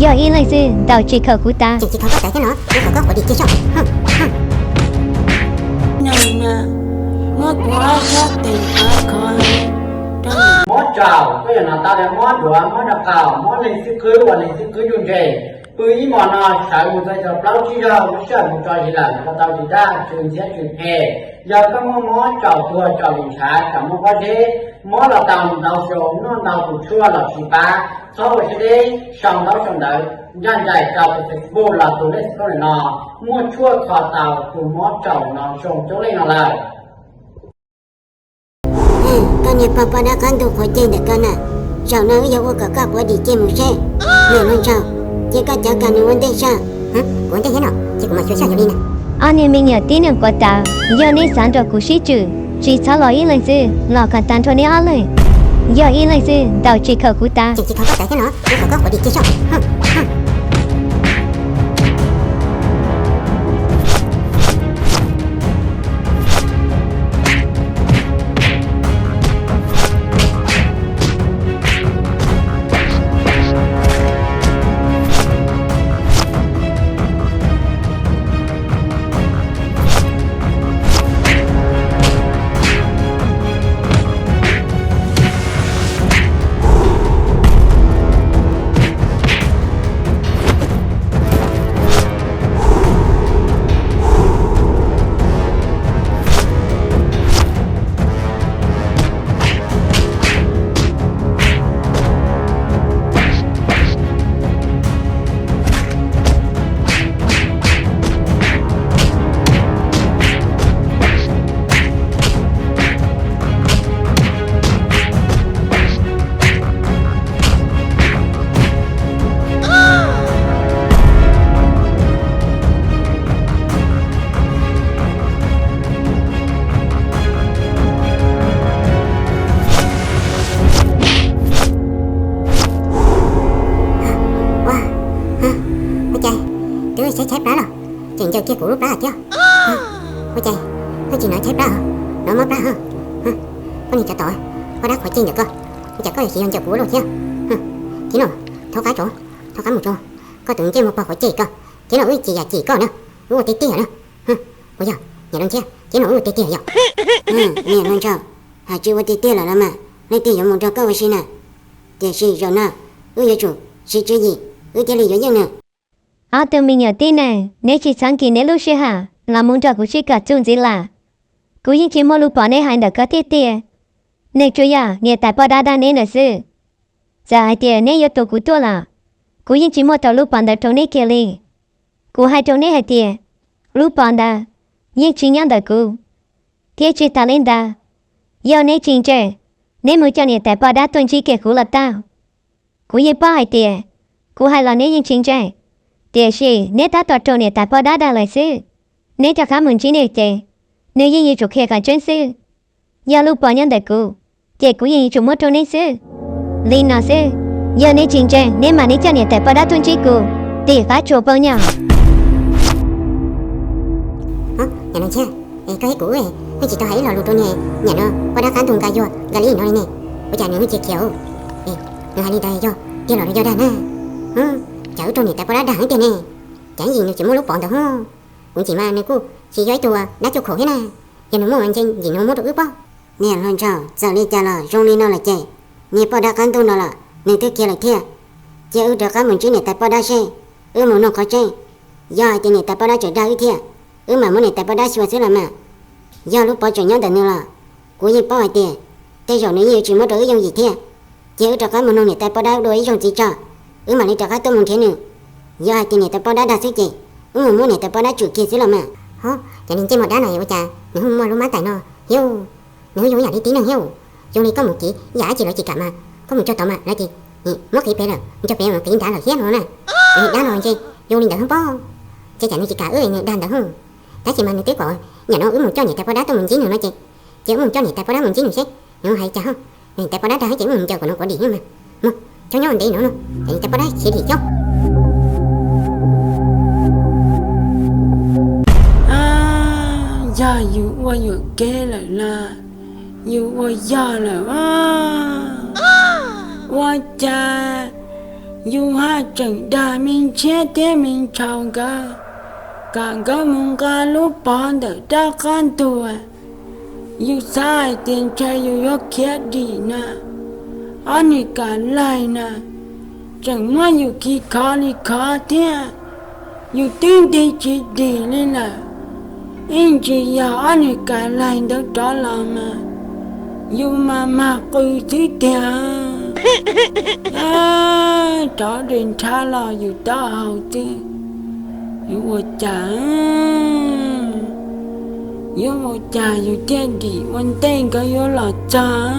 Yog ib leeg xwb ntaus tsis khaum kuv tas. Mob tsaus, koj yog no tau tias mob duav, mob rau qhaus, mob neeg xwb qwb uas neeg xwb qwb nruj ntseg, pw ib hmos no sawv mus txog plaub tsib zaug, lub sij hawm mus tso zis lawm, ua tau tsis tag, tsw ntxhiab tsw phem. Yog koj muaj mob tsaus tuag tsaus lim ntshav, tsaus muaj pob zeb, mob los tau ntau xyoo, noj ntau tus tshuaj los tsis pab, txhob ua siab deb, sau ntaub sau ntawv ncaj nraim rau tus Facebook los tus lej xov tooj no, muaj tshuaj kho tau tus mob tsaus no zoo coob leej no lawm. Koj niag pog poj dab qab ntug qhuav ceg ntawm koj na, zaum no wb yuav ua kom koj quav dim ceg mus seb. Niam hluas nraug, cia koj cov kam nws ua ntej saj. Kuv ua ntej thiab no, ces kuv mam xyuas saj yog li na. Ob niag me nyuam tib neeg quav taws, yog neb xav nrog kuv sib tswm, tsis txhob los ib leeg xwb, los kom tag nrho neb ob leeg. Yog ib leeg xwb ntaus tsis khaum kuv tas. Tseem tsis khaum koj taws thiab no, ua kom koj quav dim ceg saj. Ua, ua cas twb tshaib tshaib plab los tseem ncaws kiag kuv lub plab thiab. Ua cas koj tsis hnov tshaib plab, hnov mob plab ho? Koj niag cov tod, poj dab qhuav ceg ntawm koj, ua cas koj yuav tsis yog ncaws kuv ua luaj thiab? Tib no, thaub qab tso, thaub qab mus tso, koj tus ntsej muag pog qhuav ceg koj, tib no wb tsis yam cim koj na, wb ua tiag tiag na. Puas yog niam hluas ntshiab, tib no wb ua tiag tiag yom? Niam hluas nraug, hais tsis ua tiag tiag lawm los mas leej twg yuav mus nrog koj ua si na? Tiam sis zaum no wb yuav tsum siv tswv yim, wb thiaj li yuav yeej nws. Ob tug me nyuam tib neeg, neb tsis txhob kis neb lub sij hawm los mus nrog kuv sib kom txuj ntxiv lawm. Kuv yeej tsis muaj lub pov neb hais ntawm ko tiag tiag. Nws tsuas yog niam tais poj dab dag neb ntawd xwb. Txawm hais tias neb yuav tua kuv tuaj los, kuv yeej tsis muaj tau lub pov ntawd rau neb kiag li. Kuv hais rau neb hais tias, lub pov ntawd yeej tsis nyob ntawm kuv. Thiab tsis tas li ntawd, yog neb tsis ntseeg, neb mus coj niam tais poj dab tuaj ntsib kiag kuv los tau. Kuv yeej paub hais tias kuv hais los neb yeej tsis ntseeg, tiam sis neb tab tom raug niam tais poj dab dag lawm xwb. Neb rov qab mus ntsib nws ces nws yeej yuav tsum qhia kom tseeb xwb. Yog lub pov nyob ntawm kuv, ces kuv yeej yuav tsum muab rau neb xwb. Li no xwb, yog neb tsis ntseeg, neb mam li coj niam tais poj dab tuaj ntsib kuv, tim qab tsuas paub nyob. Niam hluas ntshiab, koj thiab kuv wb yeej tsis tau hais ib lo lus rau niag niam no poj dab qab ntug nqa yuag nqa li no li ne. Ua cas nws cia khiav? Nws hais li ntawd yog tiag los yog dag na? Cas wb raug niam tais poj dab dag heev tiag ne. Cas yim nws tsis muab lub pov ntawd ho? Kuv ntxim mas nws kuj tsis yog ib tug dab cuj khaum thiab na. Yog nws muaj ntse yim nws muab rau wb pob. Niam hluas nraug, txawm li cas los zoo li no lawm ces, niag poj dab qab ntug no los nws twb khiav lawm thiab. Cia wb rov qab mus ntsib niam tais poj dab seb, wb mus nug qhov tseeb. Yog hais tias niam tais poj dab tseem dag wb thiab, wb mam muab niam tais poj dab xyuas xwb los mas. Yog lub pov tseem nyob ntawm nws los, kuv yeej paub hais tias tej zaum nws yeej yuav tsis muab rau wb yooj yim thiab. Cia wb rov qab mus nug niam tais poj dab dua ib zaug ntxiv tso, wb mam li rov qab tuaj mus nrhiav nws. Yog hais tias niam tais poj dab dag xwb ces wb mus muab niam tais poj dab tsum kiag xwb los mas. Ho, cov niag ntsej muag dab no ua cas nws ho muaj lub mab tais no thiab? Nws ho yuav yam li tib neeg thiab. Zoo li koj mus kiv yam dab tsi lawv tsis kam mas, koj mus txog tod mas lawv tias muab qiv pem lawm, mus txog pem mus qiv nrad lawm thiab no na. Cov niag dab no ntshe zoo li ntawd ho pob. Ces cas nws tsis kam wb dag ntawd ho? Tab sis mas nws twb kom nyam no wb mus coj niam tais poj dab tuaj mus ntsib nws no ces, ces wb mus coj niam tais poj dab mus ntsib nws seb nws hais cas ho. Niam tais poj dab dag ces wb mus ncaws kom nws quav dim mas. Mus, chob nyob ntev no no, ces niam tais poj dab khiav dim coob. Yog yus ua yuam kev lawm na, yus ua yog lawm. Ua cas Yus haj tseem dag me ntshiab thiab me ntshaus nkawd kom nkawd mus nqa lub pov ntawm dab qab ntug. Yus xav hais tias ntshe yus yuav khiav dim na, ob niag Kas Laig na tseem muab yus khi khov li khov thiab. Yus twb nti tsis dim li lawm, ib ntsis yog ob niag Kas Laig ntawd rov los mas yus mas mag qw xwb tiag. Rov de nrhav los yus taub hau xwb, yuav ua cas, yuav ua cas yus thiaj dim ua ntej nkawd yuav los txog.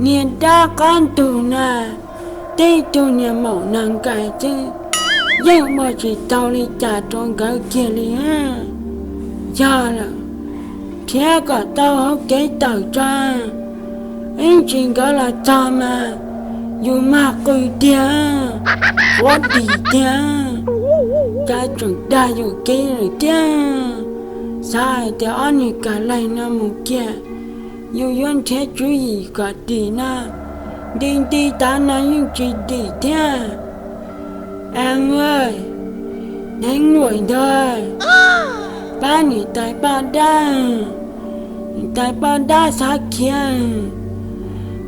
Niag dab qab ntug na, tib tug niag maum nag nkais xwb, yeej ua tsis tau li cas rau nkawd kiag li. Yog lawm, nrhiav kom tau hauv kev tawm tso, ib ntsis nkawd los txog mas yus mag qw tiag, quav dim tiag, cas tseem dag yus kev lawm thiab. Xav hais tias ob niag Kas Laig no mus kiag, yus yuav nrhiav tswv yim kom dim no, nti nti tav no yeej tsis dim thiab. Eev, neev luam ntawd, pab niam tais poj dab, niam tais poj dab xav khiav,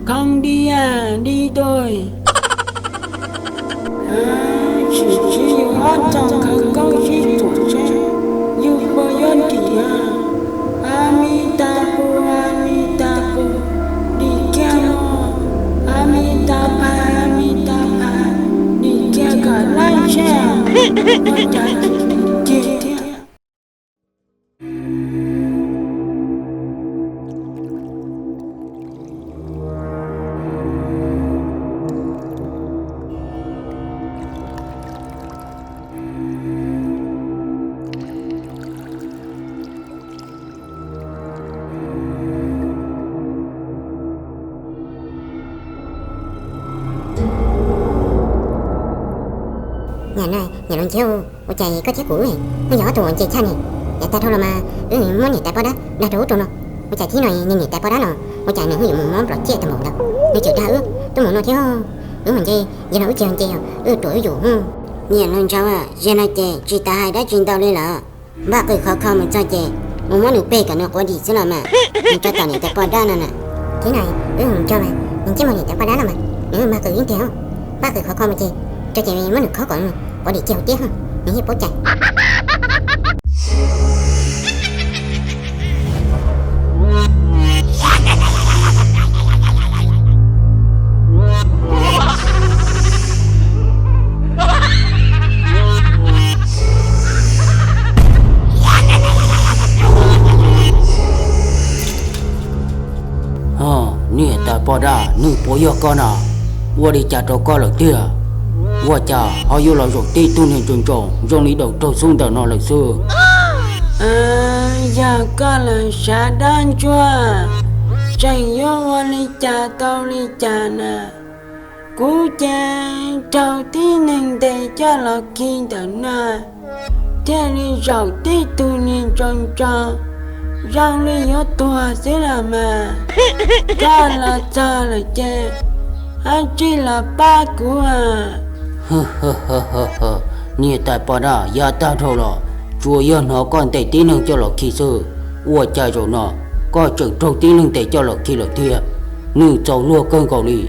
khoo di di tu. Tsis tsis yus ob txog khawv koob sib tsuam seb yus puas yuav dim. A mi ta pu, a mi ta pu, dim kiag os. A mi ta pa, a mi ta pa, dim kiag kom laib seb ua cas tsis dim kiag thiab. Niam, niam Luj Ncheb, ua cas koj thiab kuv yeej yog ob tug uas nce tshaj ne? Yav tag dhau los mas wb muab niam tais poj dab dag rau ub rau no, ua cas thib no niag niam tais poj dab no ua cas nws ho yuav mus mob nplom ciaj tag npaum ntawd? Nws tseem dag wb tuaj mus no thiab. Wb mus nce, yog no wb tsis yog nce, wb ruam wb yus. Niam Luj Ncheb, yog no ces tsis tas hais dab tsi ntau li lawm. Npaj qws khov kho mus txog ces mus muab nws peg kom nws quav dim xwb los mas, nws tso tom niam tais poj dab no na. Thib no wb mus txog mas nws ntsej muag niam tais poj dab no mas nws mag qws ib tiag. Npaj qws khov kho mus ces, tso ces muab nws khob kom quav dim kiag hauv tiab, nws thiaj paub cai. Ho, niam tais poj dab, nws puas yog koj na? Ua li cas rau koj lawm tiag? Ua cas ho yuav los zaum tib tug niag ntsoos ntsoos zoo li daus raug xub ntawm no lawm xwb? Yog koj los sav dab ntsuag, tseem yuav ua li cas tau li cas na? Kuv ces raug tib neeg ntes coj los khi ntawm no, thiaj li zaum tib tug niag ntsoos ntsoos zoo li yuav tuag xwb los mas. Koj los txog lawm ces haj tsij los pab kuv. Niam tais poj dab, yav tag dhau los tsuas yog hnov koj ntes tib neeg coj los khi xwb, ua cas zaum no koj tseem raug tib neeg ntes coj los khi lawm thiab? Nws txaus luag kawg nkaus li.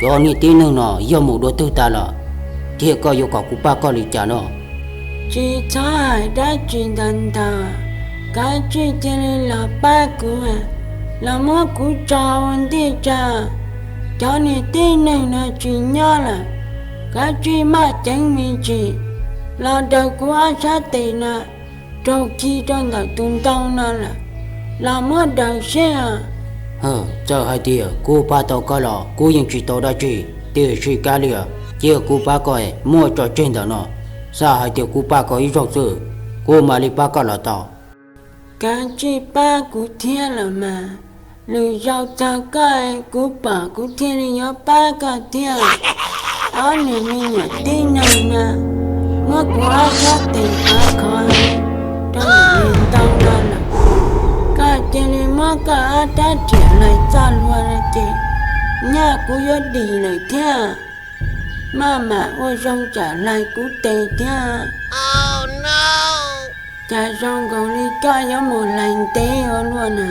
Cov niag tib neeg no yog mus dua twg tas lawm, thiab koj yuav kom kuv pab koj li cas no? Tsis txhob hais dab tsi ntau ntau, kav tsij cia li los pab kuv, los muab kuv tso ua ntij tsa. Cov niag tib neeg no tsis nyob lawm, kav tsij maj ceev me ntsis los daws kuv ob sab tes no raug khi rau ntawm tus ntoo no lawm, los muab daws seb. Txawm hais tias kuv pab tau koj los kuv yeej tsis tau dab tsi, tiam sis kav liam, cia kuv pab koj muab tso tseg ntawm no, xav hais tias kuv pab koj ib zaug xwb, kuv mam li pab koj los tau. Kav tsij pab kuv thiab los mas, lwm zaus txog koj kuv pom kuv thiaj li yuav pab koj thiab. Ob niag me nyuam tib neeg no muab kuv ob sab tes khov khov rau ntawm niag ntoo no lawm, koj cia li muab koj ob rab riam laig txoj hlua no ces nyaj kuv yuav dim lawm thiab. Maj mam ua zoo tsam hlais kuv tes thiab. Cas zoo nkaus li koj yuav mus hlais ntev ua luaj na.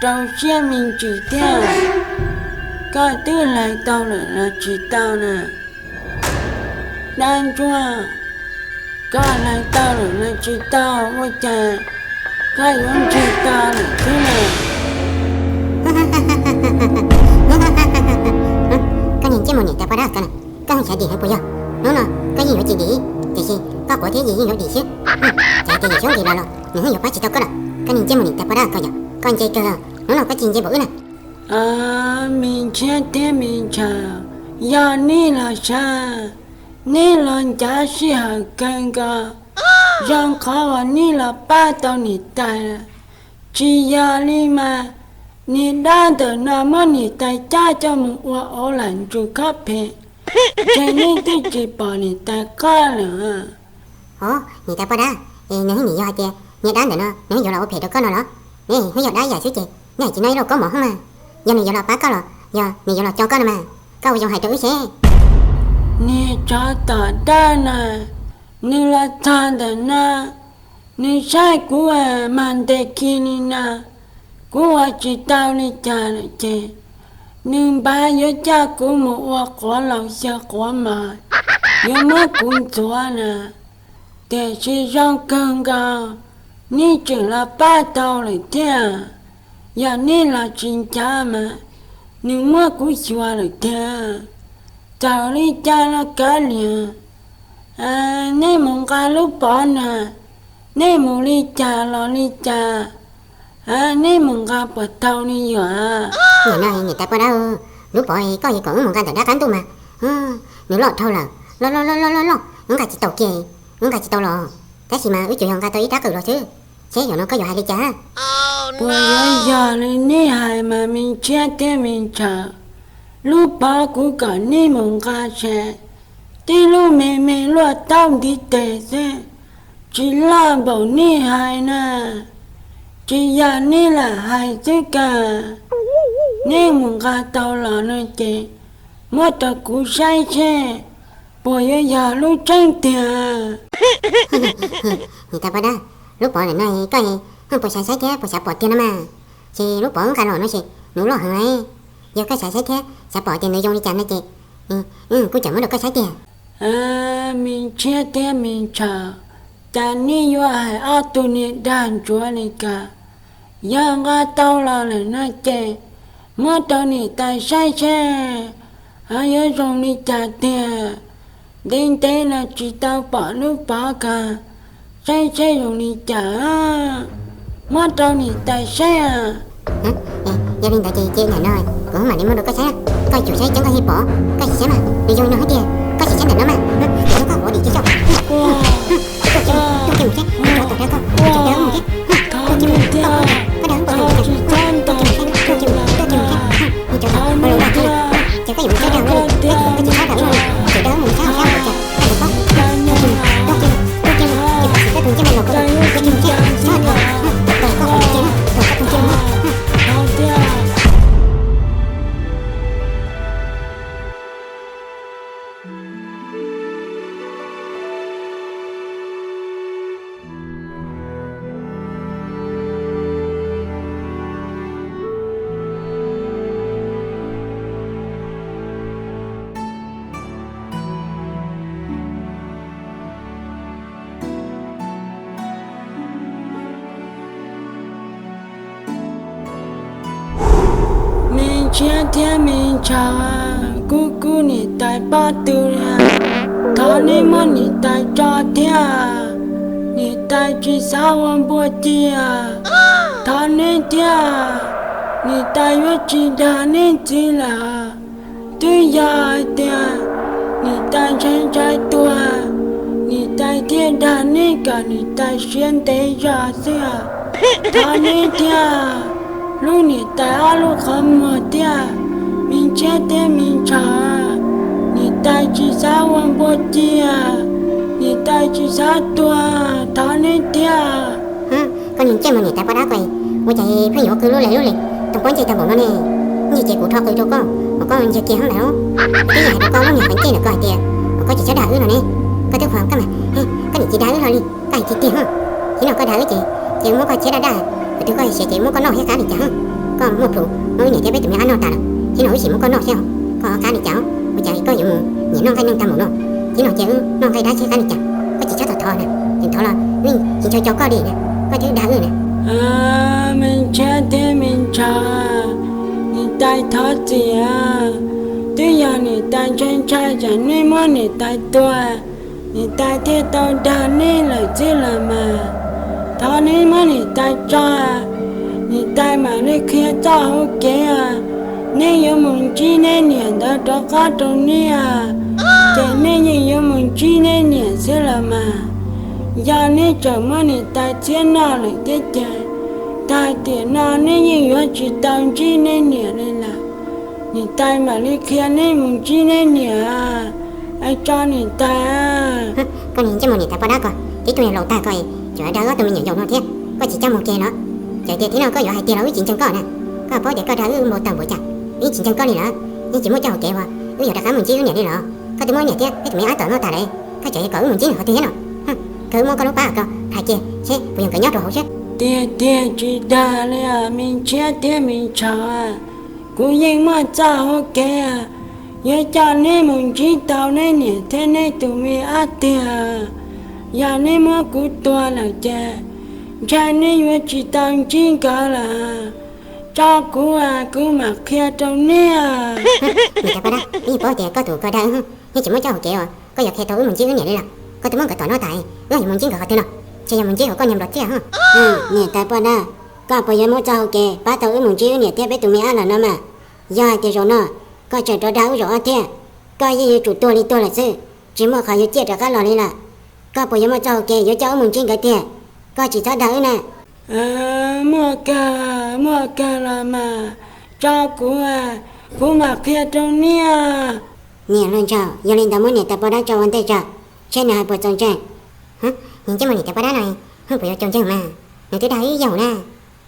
Rau siab me ntsis thiab, koj twb hlais tau lawm los tsis tau na? Dab ntsuag, koj hlais tau lawm los tsis tau, ua cas koj yuav ntsig to lawm xwb na? Koj niag ntsej muag niam tais poj dab koj na, koj yeej xav dim heev puas yog? Hnub no koj yeej yuav tsis dim, tiam sis koj quav thiab yim yeej yuav dim xwb. Txawm tias yim xyoob nqis los los nws yeej yuav pab tsis tau koj lawm. Koj niag ntsej muag niam tais poj dab koj yog koj ntse kawg, hnub no koj cia li ntse npaum wb na. Me ntshiab thiab me ntshaw, yog nej los sav, nej los ncav sij hawm kawg nkaus, zoo qhov uas nej los pab tau niam tais. Tsis yog li mas, niag dab ntawm no muab niam tais coj coj mus ua auv lam ntsws khob phem, ces nej twb tsis pom niam tais qab lawm. Hov, niam tais poj dab, es nws yeej nim yog hais tias niag dab ntawm no nws yeej yuav los ua phem rau koj no los? Nws yeej yog dab yam xwb ces nws tsis noj ib lauj kaub mov hoob mas. Yog nws yuav los pab koj los yog nws yuav los co koj no mas, koj ua zoo hais rau wb seb. Niag tsov tom dab na, nws los txog ntawm no, nws saib kuv mas ntes kiag li no, kuv ua tsis tau li cas lawm ces nws npaj yuav coj kuv mus ua quav laus xyaw quav mos, yuav muab kuv ntxuav na. Tiam sis zoo kawg nkaus, nej tseem los pab tau lawm thiab. Yog nej los tsis ncav mas nws muab kuv xyuas lawm tiag. Txawm li cas los kav liam, nej mus nqa lub pov na, nej mus li cas los li cas, nej mus nqa puas tau li yom? Nim no niam tais poj dab, lub pov koj yuav kom wb mus nqa ntawm dab qab ntuj mas, nws loj dhau lawm, loj loj loj loj loj, wb nqa tsis tau kiag, wb nqa tsis tau los. Tab sis mas wb tsuas yog nqa tau ib rab qws los xwb, seb zaum no koj yuav hais li cas. Puas yuav yog li nej hais mas me ntshiab thiab me ntshaw? Lub pov kuv kom nej mus nqa ces tib lub me me luaj taub ntiv tes xwb, tsis loj npaum nej hais na. Tsis yog nej lam hais xwb kawg, nej mus nqa tau los no ces muab rau kuv saib seb puas yuav yog lub tseeb tiag. Niam tais poj dab, lub pov ntawm no koj puas xav saib thiab puas xav pom tiag no mas? Ces lub pov wb nqa los no ces nws loj heev lauj. Yog koj xav saib thiab xav pom tias nws zoo li cas no ces kuv tseem muab rau koj saib tiag. Me ntshiab thiab me ntshaw, cas nej yuav hais ob tug niag dag ntsuav li cas? Yog nqa tau los lawm no ces muab rau niam tais saib seb ho yuav zoo li cas tiag. Ntev ntev no tsis tau pom lub pov kag, saib seb zoo li cas. Muab rau niam tais saib. Yog li ntawd ces cia ntawm no kuv mam li muab rau koj saib. Koj tsum saib cov koj thiaj pom, koj sim saib mas nws zoo li no thiab tiag. Koj sim saib ntawm no mas, koj ua dim tsis tau. Tuaj kiag mus seb, tsov tom dag koj, tsov dag mus seb. Tuaj kiag mus, koj dag mus seb, tuaj kiag mus seb, tuaj kiag mus seb, nws tsov tom ua los dag koj, ces koj yuav mus sab dag ua, koj tsis sab dag ua, tsov dag mus sab sab ua cas, koj yuav paub. Tuaj kiag mus, tuaj kiag mus, ces koj sim koj tus ntsej muag los koj, tuaj kiag mus seb, sab dag, dag koj ua cia na, dag koj tus ntsej muag. Me ntshiab thiab me ntshaw, kub kub niam tais pob tw, thov neb muab niam tais tso thiab. Niam tais tsis xav ua npua cia, thov neb thiab. Niam tais yuav tsis dag neb ntxiv lawm. Twb yog hais tias niam tais ntshai ntshai tuag, niam tais thiaj dag neb kom niam tais siav ntev zog xwb. Thov neb thiab, hlub niam tais ob lub qhov muag thiab, me ntshiab thiab me ntshaw. Niam tais tsis xav ua npua cia, niam tais tsis xav tuag, thov neb thiab. Koj niag ntsej muag niam tais poj dab ko, ua cas pheej yuav qw lub le lub le, toog pob ntseg tag npaum no ne? Ntshe ces kuv rho qw rau koj, Uas koj ntsiag kiag hoob lawm, twb yog hais rau koj lub niag qhov ncauj ntawm koj hais tias uas koj tsis txhob dag wb no ne, koj twb qhuas koj mas, koj nim tsis dag wb hlo li, koj hais tiag tiag hoob. Thiab no koj dag wb ces, ces muab koj tshiab daj daj, tus twg koj siav ces muab koj noj thiab qab li cas hoob. Koj muaj plhus muab wb niam thiab peb tus me ab noj tas lawm, thiab no wb sim muab koj noj thiab, koj qab li cas, ua cas koj yuav mus nyiam noj nqaij neeg tag mus no. Thiab no ces wb noj nqaij dab tsi qab li cas, koj tsis txhob thov thov na, tseem thov los wb tsis ntshaw co koj li na, koj twb dag wb na. Me ntshiab thiab me ntshaw, niam tais thov txim, twb yog niam tais ntshai ntshai tsam nej muab niam tais tua, niam tais thiaj tau dag nej lawm xwb los mas. Thov nej muab niam tais tso, niam tais mam li qhia txoj hauv kev. Nej yuav mus ntsib nej niam ntawd rov qab rau nej, ces nej yeej yuav mus ntsib nej niam xwb los mas. Yog nej tseem muab niam tais txhiab noj lawm thiab ces, tag tiam no nej yeej yuav tsis tau ntsib nej niam li lawm. Niam tais mam li qhia nej mus ntsib nej niam, es tso niam tais. Koj niag ntsej muag niam tais poj dab ko, tib tug niag laus tag ko, tseem dag ob tug me nyuam yaus no thiab, koj tsis coj mus kiag los? Txawm tias thiab no koj yuav hais tiag los wb tsis ntseeg koj na. Koj paub tias koj dag wb ua npau taws npaum cas, wb yeej tsis ntseeg koj li lawm. Yeej tsis muaj coj hauv kev uas wb yuav rov qab mus ntsib wb niam li los? Koj twb muab wb niam thiab wb tus me ab tom noj tas lawm, koj tseem yuav kom wb mus ntsib nws qhov twg thiab no? Kawg wb muab koj lub pab kom hais kiag seb puas yog nkawd nyob rau hauv seb. Tiag tiag tsis dag li os me ntshiab thiab me ntshaw, kuv yeej muaj txoj hauv kev yuav coj neb mus ntsib tau neb niam thiab neb tus me ab tiag. Yog neb muab kuv tua lawm ces ntshai neb yuav tsis tau ntsib nkawd lawm. Tso kuv, kuv mam qhia rau neb. Niam tais poj dab, wb yeej paub tias koj tus ko dag wb, yeej tsis muaj coj hauv kev uas koj yuav qhia tau wb mus ntsib wb niam li los? Koj twb muab nkawd tom noj tas, wb yuav mus ntsib nkawd qhov twg no? Ntshe yog mus ntsib hauv koj niag nplos txiaj hos. Niam tais poj dab, koj puas yuav muaj txoj hauv kev pab tau wb mus ntsib wb niam thiab peb tus me ab lawm no mas? Yog hais tias zaum no koj tseem rov dag wb zaum ob thiab, koj yeej yuav tsum tuag li tuag lawm xwb, tsis muaj qhov yuav ciaj rov qab los li lawm. Koj puas yuav muaj txoj hauv kev yuav coj wb mus ntsib nkawd tiag? Koj tsis txhob dag wb na. Muaj kawg, muaj kawg los mas, tso kuv, kuv mam qhia rau neb. Niam hluas nraug, yog li ntawd muab niam tais poj dab tso ua ntej tso, seb nws hais puas txaus ntseeg. Niag ntsej muag niam tais poj dab no, puas yuav txaus ntseeg mas? Nws twb dag wb yaum na,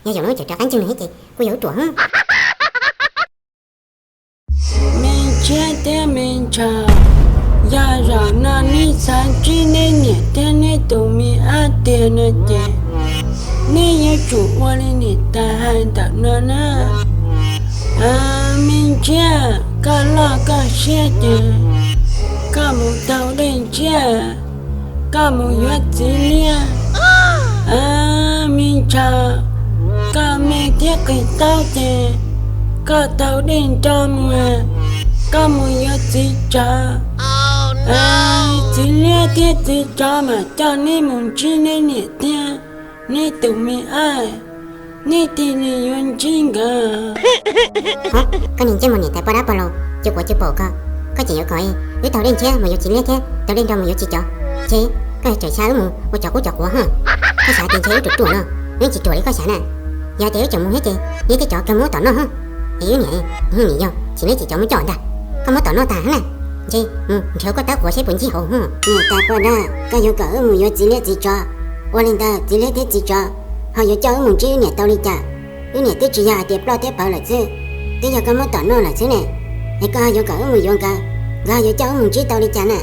yog zaum no tseem rov qab ntseeg nws thiab ces kuj yuav ua ruam. Me ntshiab thiab me ntshaw, yog zaum no neb xav ntsib neb niam thiab neb tus me ab tiag no ces neb yuav tsum ua li niam tais hais ntawm no na. Me ntshiab, koj loj koj siab ces koj mus taug dej ntshiab, koj mus yuav txiv liab. Me ntshaw, koj me thiab qis taub ces koj taug dej nro mus, koj mus yuav txiv tsov. Txiv liab thiab txiv tsov mam coj neb mus ntsib neb niam thiab neb tus me ab, neb thiaj li yuav ntsib nkawd. Koj niag ntsej muag niam tais poj dab pog laus, cw quav cw paum ko, koj tseem yuav kom wb taug dej ntshiab mus yuav txiv liab thiab taug dej nro mus yuav txiv tsov, ntshe koj yuav tseem xa wb mus ua cov qub cov quav hos. Koj xav tias ntshe wb ruam ruam no, wb tsis ruam li koj xav na. Yog tias wb tseem mus thiab ces liab thiab tsov kawg muab tom noj hos. Es wb niam, niam yog txiv liab txiv tsov muab coj ntag, koj muab tom noj tag hos na. Ntshe mus nrhiav koj tawb quav seb puas ntsib hauv hos. Niam tais poj dab, koj yuav kom wb mus yuav txiv liab txiv tsov, ua li ntawd txiv liab thiab txiv tsov ho yuav coj wb mus ntsib wb niam tau li cas? Wb niam twb tsis yog hais tias ploj thiab plawv lawm xwb, twb yog koj muab tom noj lawm xwb ne. Es koj ho yuav kom wb mus yuav nkawd, nkawd ho yuav coj wb mus ntsib tau li cas na?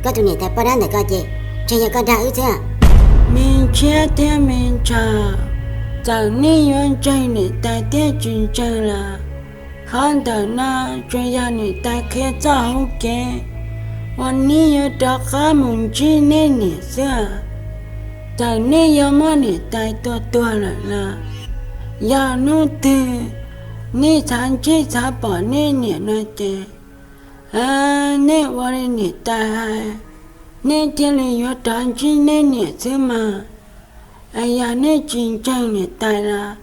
Koj tus niam tais poj dab ntawm ko ces ntshe yog koj dag wb xwb. Me ntshiab thiab me ntshaw, txawm nej yuav ntseeg niam tais thiab tsis ntseeg los, qhov ntawm no tsuas yog niam tais qhia txoj hauv kev uas neb yuav rov qab mus ntsib neb niam xwb. Txawm nej yuav muab niam tais tua tuag lawm los, yog hnub twg neb xav ntsib xav pom neb niam no ces, nej ua li niam tais hais, neb thiaj li yuav rov ntsib neb niam xwb mas. Yog neb tsis ntseeg niam tais los,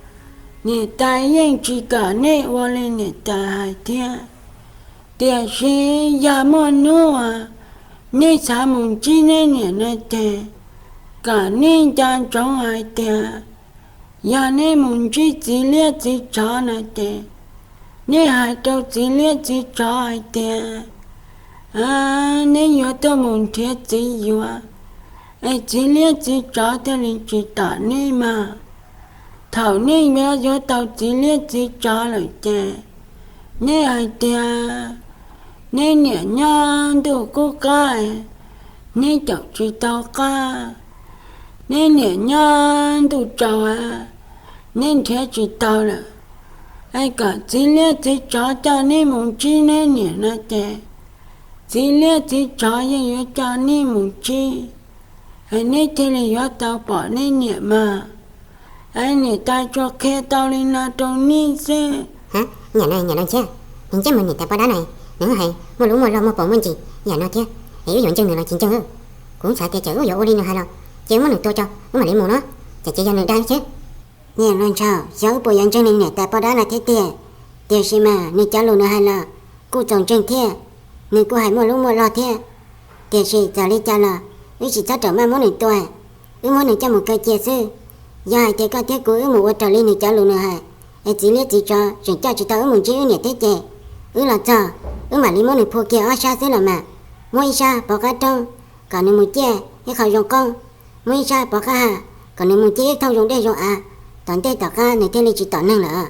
niam tais yeej tsis kom neb ua li niam tais hais thiab. Tiam sis yog muaj hnub uas neb xav mus ntsib neb niam no ces, kom neb nco ntsoov hais tias, yog neb mus ntsib txiv liab txiv tsov no ces, neb hais rau txiv liab txiv tsov hais tias, neb yuav tuaj mus nrhiav txiv yuav, es txiv liab txiv tsov thiaj li tsis tom neb mas. Thaum neb yuav yuav tau txiv liab txiv tsov lawm ces, Neb hais tias neb niam nyob ntuj kub qab, neb caum tsis tau qab. Neb niam nyob ntuj tsaus, neb nrhiav tsis tau lawm. Es kom txiv liab txiv tsov coj neb mus ntsib neb niam no ces txiv liab txiv tsov yeej yuav coj neb mus ntsib, es neb thiaj li yuav tau pom neb niam mas. Es niam tais tsuas qhia tau li no rau neb xwb. Niam no, niam no ntshiab, nws ntsej muag niam tais poj dab na, nws hais muaj lub muaj log muaj paus muaj ntsis yam no thiab, es wb yuav ntseeg nws los tsis ntseeg. Kuv xav tias txawm wb yuav ua li nws hais los ces wb muab nws tua tso wb mam li mus no, ces yog nws dag xwb. Niam hluas nraug, xyov wb puas yuav ntseeg nws niam tais poj dab no thiab tiag, tiam sis mas nws cov lus nws hais los kuj txaus ntseeg thiab, nws kuj hais muaj lub muaj log thiab. Tiam sis txawm li cas los wb tsis txhob rawm maj muab nws tua, wb muab nws coj mus kaw cia xwb. Yog hais tias koj thiab kuv wb mus ua raws li nws cov lus nws hais, es txiv liab txiv tsov tseem coj tsis tau wb mus ntsib wb niam thiab ces wb los txog, wb mam li muab nws phua kiag ob sab xwb los mas. Muab ib sab pov qab roob kom nws mus ciaj ib qho zoo qoob, muab ib sab pov qab ha kom nws mus ciaj ib thooj zoo dej zoo av, tom ntej tom qab nws thiaj li tsis tom neeg lawm.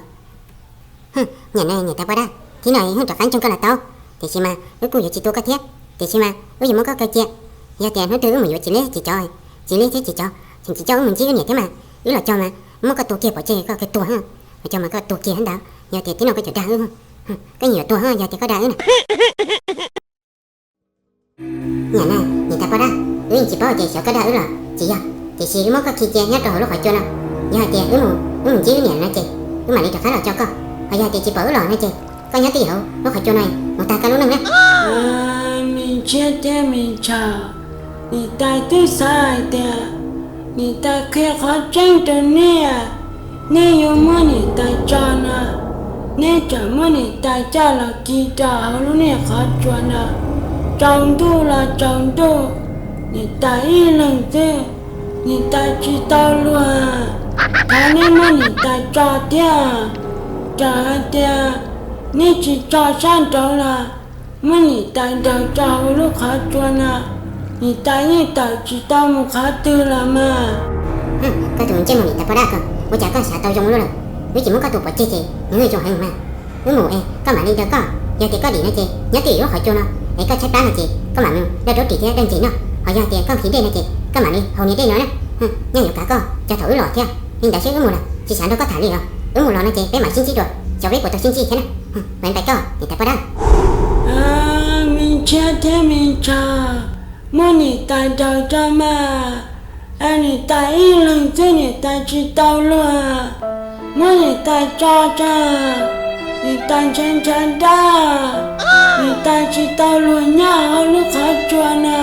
Niam no, niam tais poj dab, thib no wb rov qab ntseeg koj los tau, tiam sis mas wb kuj yuav tsis tua koj thiab, tiam sis mas wb yuav muab koj kaw cia. Yog tias hnub twg wb mus yuav txiv liab txiv tsov, txiv liab thiab txiv tsov tseem tsis coj wb mus ntsib wb niam thiab mas wb los cog mas muab koj tua kiag pov tseg koj thiaj tuag, los cog mas koj tuag kiag ntawd. Yog tias thib no koj tseem dag wb, koj yeej yuav tuag yog tias koj dag wb na. Niam na, niam tais poj dab, wb yeej tsis paub ces xyov koj dag wb los tsis yog, tiam sis wb muab koj khi cia nyob rau hauv lub qhov cua no. Yog hais tias wb mus, wb mus ntsib wb niam no ces wb mam li rov qab los cog koj. Ho yog hais tias tsis pom wb los no ces koj nyob twj ywm hauv lub qhov cua no mus tag koj lub neej na. Me ntshiab thiab me ntshaw, niam tais twb xav hais tias niam tais qhia qhov tseeb rau neb, neb yuav muab niam tais tso no, neb tseem muab niam tais coj los khi rau hauv lub niag qhov tsua no. Tsaus ntuj los tsaus ntuj, niam tais ib leeg xwb, niam tais tsis tau luag. Thov neb muab niam tais tso thiab. Txawm hais tias neb tsis tso sab nraud los muab niam tais nrog tso hauv lub qhov tsua no, niam tais yeej tawm tsis tau mus qhov twg los mas. Koj tus ntsej muag niam tais poj dab ko, ua cas koj xav tau zoo ua luaj lawm? Wb tsis muab koj tua pov tseg ces nws zoo heev mas. Wb mus es koj mam li ncaws koj, yog tias koj dim no ces nyob twj ywm lub qhov tsua no, es koj tshaib plab no ces koj mam mus daj rub ris thiab daj ntses noj, ho yog tias koj nqhis dej no ces koj mam li haus niag dej no na. Nyaj yuav kav koj cog thaum wb los thiab. Li ntawd seb wb mus los tsis xav nrog koj tham li os. Wb mus los no ces peb mam sib ntsib dua, xyov peb puas tau sib ntsib thiab na. Ua ntawd koj niam tais poj dab. Me ntshiab thiab me ntshaw, muab niam tais nrog tso mas. Es niam tais ib leeg xwb niam tais tsis tau luag, muab niam tais tso tso. Niam tais ntshaw ntshaw dab, niam tais tsis tau luag nyob hauv lub qhov tsua no.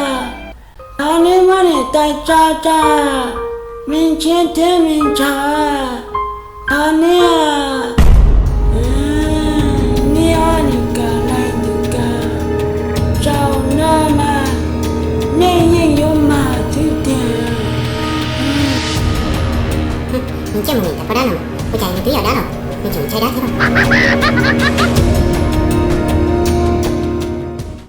Thov neb muab niam tais tso tso, me ntshiab thiab me ntshaw. Thov neb, neb ob niag kawm lawv tus kawm, zaum no mas nej yeej yuav mag xwb tiag. Ntsej muag niam tais poj dab no, ua cas nws twb yog dab los nws tseem ntshai dab thiab.